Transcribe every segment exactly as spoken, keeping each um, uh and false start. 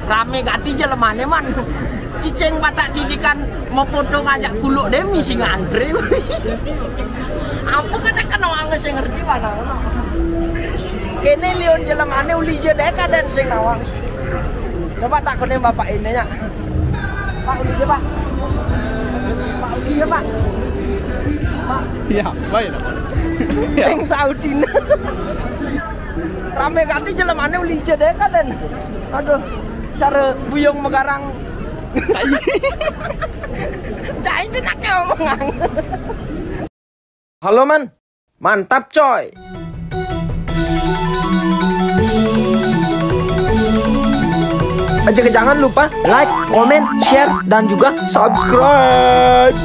Ramé gati jelemané, Man. Cicing batak tidikan mafoto ngajak kuluk dé misi ngantré. Apa kata kena wong sing ngerti mana? Kéné liun jelemané uli ja dé kadén sing nawang. Coba takonin bapak ini ya. Pak, uli ja, Pak. Pak, uli ja, Pak. Pak. Iya, baik. Sing sautin. Ramé gati jelemané uli ja dé kadén. Aduh, cara buyung megarang. Cai jenak ya omongan. Halo, Man. Mantap, coy. Aja jangan lupa like, comment, share, dan juga subscribe.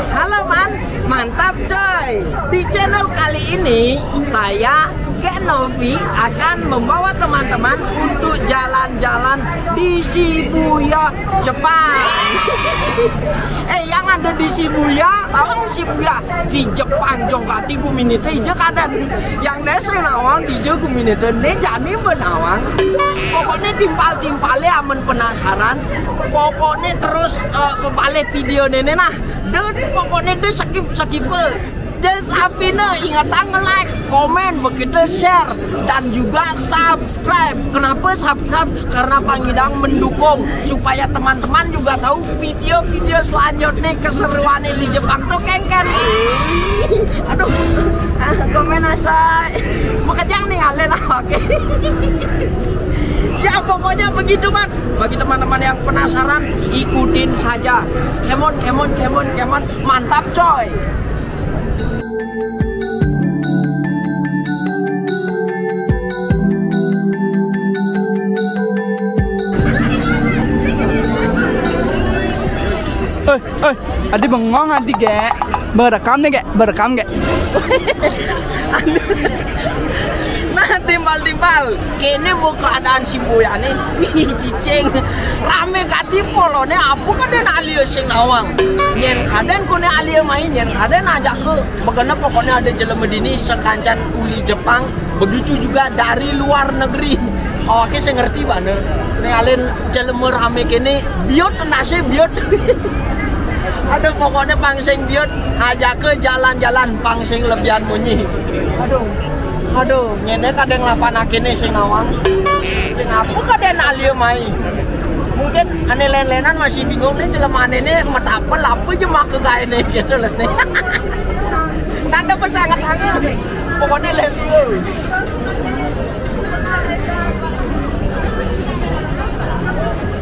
Halo, Man, mantap, coy. Di channel kali ini saya, Kek Novi, akan membawa teman-teman untuk jalan-jalan di Shibuya, Jepang. Eh, yang ada di Shibuya, tahu Shibuya? Di Jepang, jong gati guminé té ija kadén. Yang desa nawang di ija guminé té, né jani bé nawang. Pokokné timpal-timpalé amen penasaran. Pokokné terus, eh, pepalih vidéoné né nah. Dé pokokné dé skip-skip. Dé sapiné ingetang nge-like, komen, begitu share, dan juga subscribe. Kenapa subscribe? Karena pangidang mendukung supaya teman-teman juga tahu video-video selanjutnya keseruannya di Jepang tuh kengken. Aduh, ah, komen asai. Makajang nih ngalen, oke. Ya, pokoknya begitu, Man. Bagi teman-teman yang penasaran, ikutin saja. Kemon, kemon, kemon, kemon. Mantap, coy. Oi, oi, adi bengong adi, Gek. Berekam nih, Gek, berekam, Gek. Nah, timpal-timpal. Kéné bu keadaan Shibuya nih. Wih, cicing. Ramé gati poloné, apa kadén alia sing nawang. Yén kadén koné alia mai, yén kadén ajaké. Begana pokokné ada jelema dini sakancan uli Jepang, begitu juga dari luar negeri. Oke, saya ngerti, Pak, né. Ninggalin jelema ramé kéné, biut tenasé, biut. Aduh, pokokné pang sing biut, ajaké jalan-jalan, pang sing lebihan munyi. Aduh. Aduh, nyén kadén lapan akéné sing nawang. Sing apa kadén alia mai. Mungkin ané lén-lénan masih bingung nih, jelemané né metapel apa ja maké gaéné gitu, Les, nih. Tanda bersangat-sangat. Pokoknya let's go.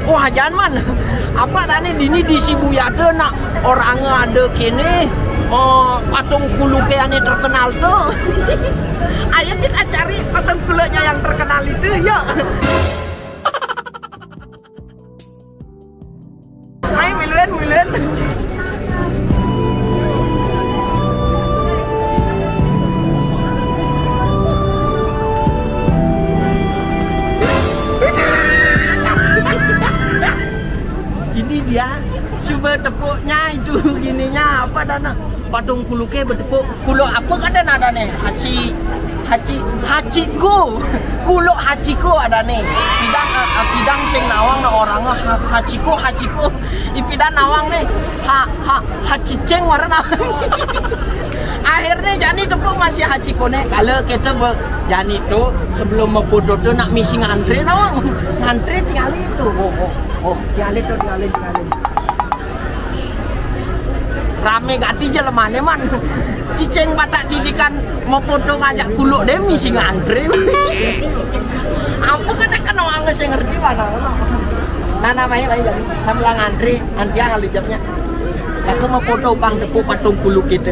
Wah, jangan, Man. Apa tadi dini di Shibuya tuh, nak, orangnya ada kéné, oh, patung kuluknya ané terkenal tuh. Ayo kita cari patung kuluknya yang terkenal itu, yuk. Ayo, miluin, miluin. Ini dia, coba tepuknya itu, gininya apa, Dana? Patung kuluké betepuk. Kuluk apa kadén adané? Hachi, hachi, Hachiko. Kuluk Hachiko adané. Pidang, eh, eh, pidang sing nawang na orang, ha, Hachiko, Hachiko. Ipidang nawang né. Ha, ha, Hachicing warna. Akhirnya jani tepuk masih Hachiko né. Kalau kita be, jani tuh sebelum mau foto tuh nak misi ngantri nawang. Ngantri tinggal itu. Oh, oh, oh, tinggal itu, tinggal itu, tinggal itu. Ramé gati jelemané, Man. Cicing batak tidikan mau foto ngajak kuluk dé misi ngantri. Apa kata kena wong sing ngerti mana? Nana mai, mai, mai. Sambil ngantri, antiang alijapnya. Aku mau foto bang tepuk patung kuluk kita.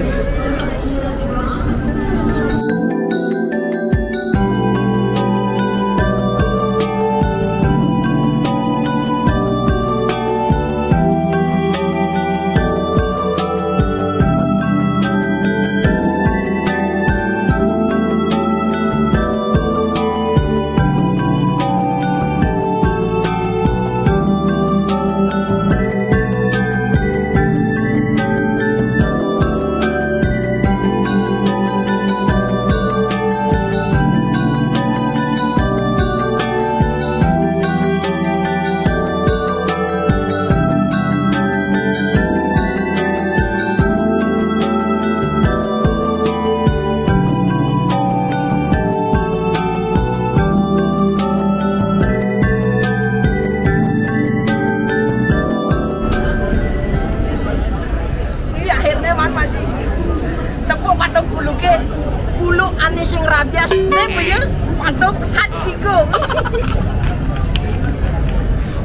Rabias, né ya, patung Hachiko.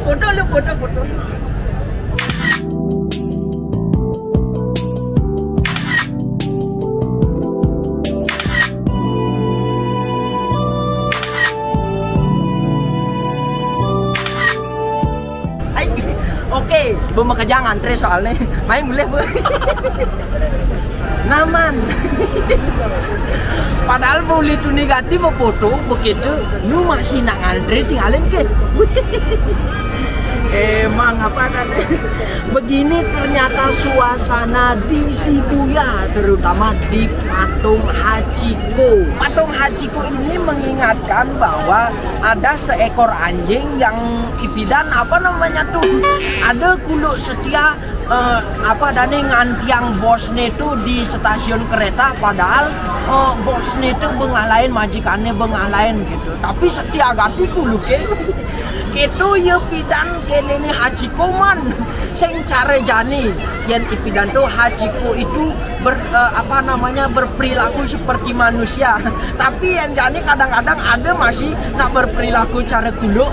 Foto lu, foto, foto. Hai, oke, beu makejang antré soalnya. Main boleh, Bu. Naman. Padahal beli tuh negatif foto begitu, nu masih nak ngantri tinggalin ke. Emang apa kan? Begini ternyata suasana di Shibuya, terutama di patung Hachiko. Patung Hachiko ini mengingatkan bahwa ada seekor anjing yang ipidan apa namanya tuh, ada kuluk setia, eh, apa dane ngantiang bosnya tuh di stasiun kereta, padahal eh, bosnya tuh bengalain, majikannya bengalain gitu, tapi setia gati kuluk ke. Gitu ya pidan kene nih Hachiko man. Sing cara jani yang ipidan tuh Hachiko itu ber, eh, apa namanya, berperilaku seperti manusia. Tapi yang jani kadang-kadang ada masih nak berperilaku cara kuluk.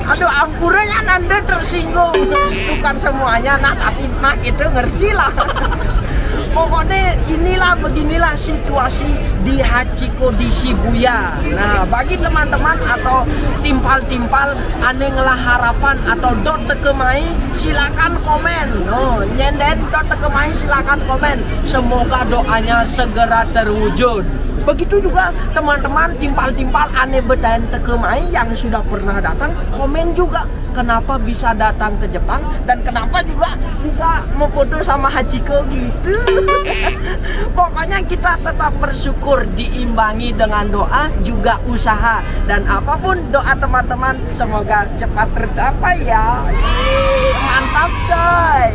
Aduh, ampura ya Nanda tersinggung. Bukan semuanya, nah, tapi nah itu ngerti lah. Pokoknya inilah, beginilah situasi di Hachiko di Shibuya. Nah, bagi teman-teman atau timpal-timpal ane ngelah harapan atau dot teke mai, silakan komen. No, nyenden dot teke mai, silakan komen. Semoga doanya segera terwujud. Begitu juga teman-teman timpal-timpal ane betain teke mai yang sudah pernah datang, komen juga kenapa bisa datang ke Jepang dan kenapa juga bisa mau foto sama Hachiko gitu. Pokoknya kita tetap bersyukur diimbangi dengan doa juga usaha, dan apapun doa teman-teman semoga cepat tercapai ya. Yeay, mantap coy.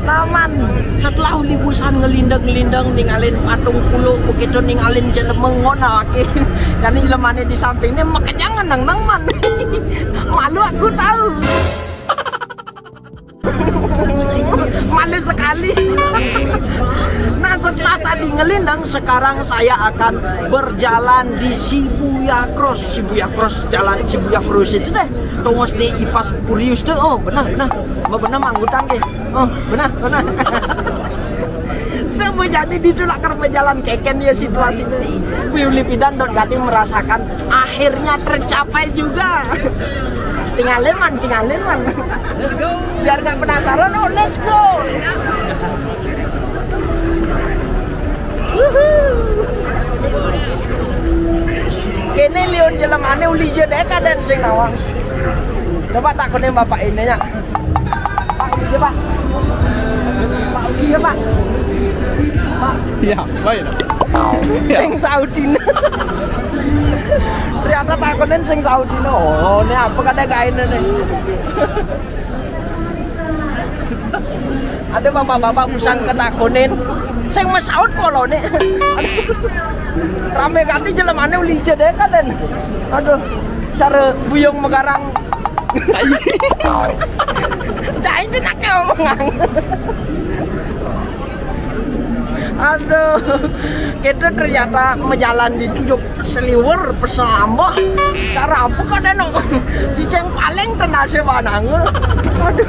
Naman, setelah uli busan ngelindeng-ngelindeng, ningalin patung kuluk begitu, ningalin jelema ngona ake. Jadi jelemane di sampingnya makanya ngeneng nang man. Malu aku tahu. Malu sekali. Nah, setelah tadi ngelindeng, sekarang saya akan berjalan di Shibuya Cross. Shibuya Cross, jalan Shibuya Cross itu deh. Tunggu di Ipas Purius tuh. Oh, benar, benar. Mau benar manggutan ke. Oh, benar, benar. Tuh, Bu, jadi ditulak ke jalan keken ya situasi. Piuli pidan dot gati merasakan akhirnya tercapai juga. Tinggalin man, tinggalin man. Let's go. Biar gak penasaran, oh, let's go. Wuhu. Kene liun jelemane uli je deh kaden sing nawang. Coba takutin bapak ini ya. Pak uli je, Pak. Pak uli je, Pak. Pak. Ya, baik. Sing Saudi. Ternyata takutin sing Saudi. Oh, ini apa kada kain ini? Ada bapak-bapak busan ketakunin. Sing mesaut polone. Rame gati jelemane uli je deh kaden. Aduh, cara buyung megarang. Cai jenak ya omongan. Aduh, kita ternyata menjalan di tujuh seliwer pesambah. Cara apa kok deno? Cicing paling tenase banange. Aduh.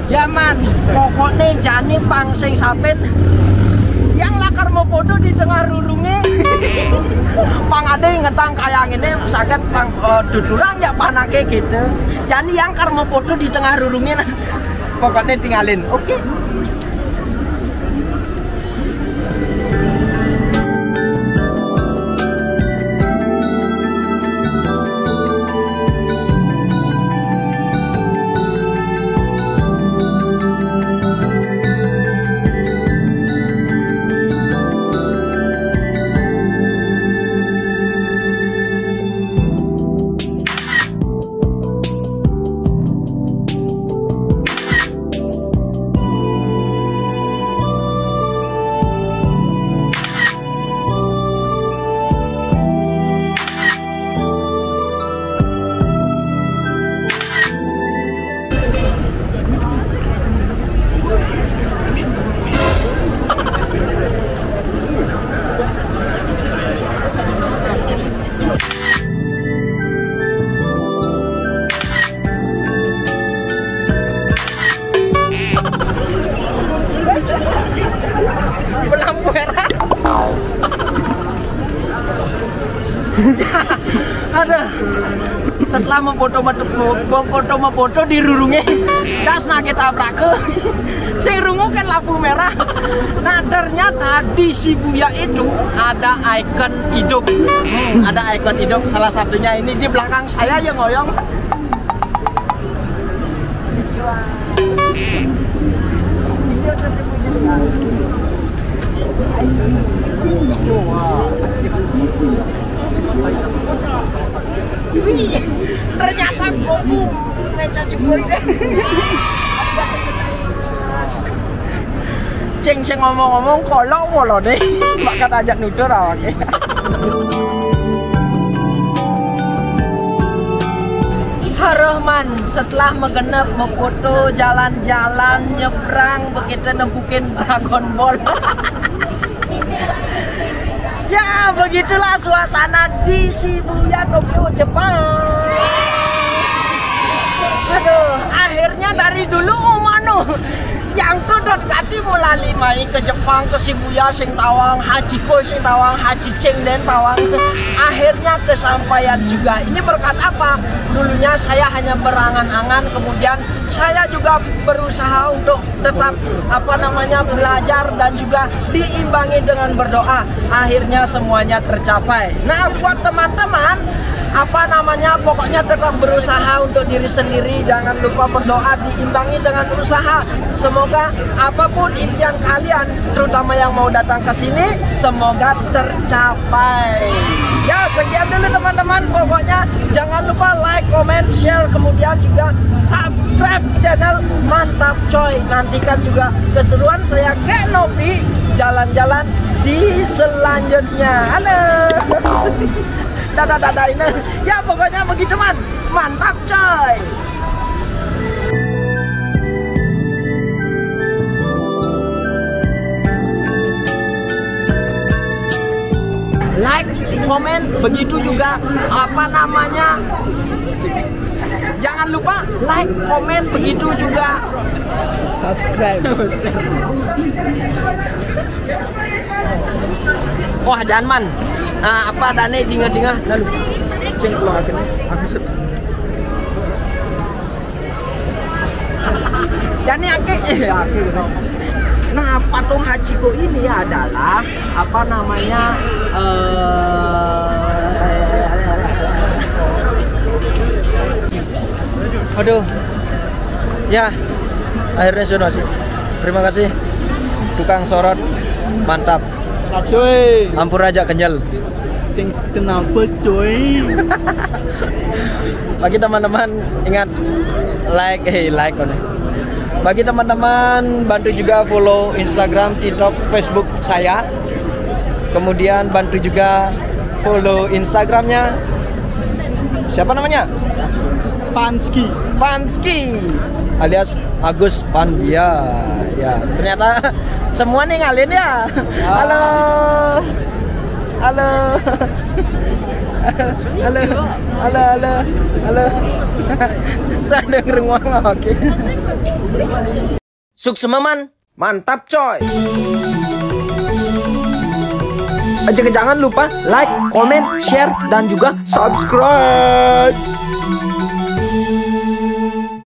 Ya man, pokoknya jani pang sing sapin yang lakar mau foto di tengah rurunge. Pang ada yang ngetang kayang ini sakit pang, eh, duduran ya panake gitu. Jani yang kar mau foto di tengah rurunge nah. Pokoknya tinggalin. Oke. Ada. Setelah memfoto, memfoto, memfoto di rurungnya, das nage tabrak ke. Saya rungu kan lampu merah. Nah, ternyata di Shibuya itu ada ikon hidup. Hmm, ada ikon hidup. Salah satunya ini di belakang saya yang ngoyong. Ternyata Goku mecha Ciboy. Ceng, sing ngomong-ngomong, kalau wolo deh, bakat ajak nutur awake. Harohman, setelah menggenep, memfoto, jalan-jalan, nyebrang, begitu nembukin Dragon Ball. Ya, begitulah suasana di Shibuya, Tokyo, Jepang. Aduh, akhirnya dari dulu umanu yang tuh dot kati mulai main ke Jepang, ke Shibuya sing tawang, Hachiko sing tawang, Hachiceng dan tawang. Akhirnya kesampaian juga. Ini berkat apa? Dulunya saya hanya berangan-angan, kemudian saya juga berusaha untuk tetap, apa namanya, belajar dan juga diimbangi dengan berdoa. Akhirnya semuanya tercapai. Nah, buat teman-teman, apa namanya, pokoknya tetap berusaha untuk diri sendiri. Jangan lupa berdoa diimbangi dengan usaha. Semoga apapun impian kalian, terutama yang mau datang ke sini, semoga tercapai. Ya, sekian dulu teman-teman. Pokoknya jangan lupa like, comment, share, kemudian juga subscribe channel Mantap Coy. Nantikan juga keseruan saya, Kak Nopi, jalan-jalan di selanjutnya. Halo. Dadah, dadah ini. Ya, pokoknya begitu, man. Mantap, coy. Like, komen, begitu juga, apa namanya, jangan lupa like, komen, begitu juga subscribe. Wah, jangan, man. Nah, apa adanya di tengah-tengah lalu. Ceng, keluar akhirnya. Aku se- Jadi, ake, eh, ake gitu. Nah, patung Hachiko ini adalah, apa namanya, eh, aduh, ya, akhirnya sudah sih. Terima kasih, tukang sorot, mantap. Nah, cuy. Ampur aja kenyal. Sing kenapa, cuy? Bagi teman-teman, ingat, like, eh, like, kok nih. Bagi teman-teman, bantu juga follow Instagram, TikTok, Facebook saya. Kemudian bantu juga follow Instagramnya. Siapa namanya? Panski. Panski alias Agus Pandia. Ya, ternyata semua nih ngalin ya. Halo. Halo. Halo. Halo, halo. Halo. Saya ada ngerunguang, oke. Suksma, man. Mantap, coy. Jangan lupa like, comment, share, dan juga subscribe.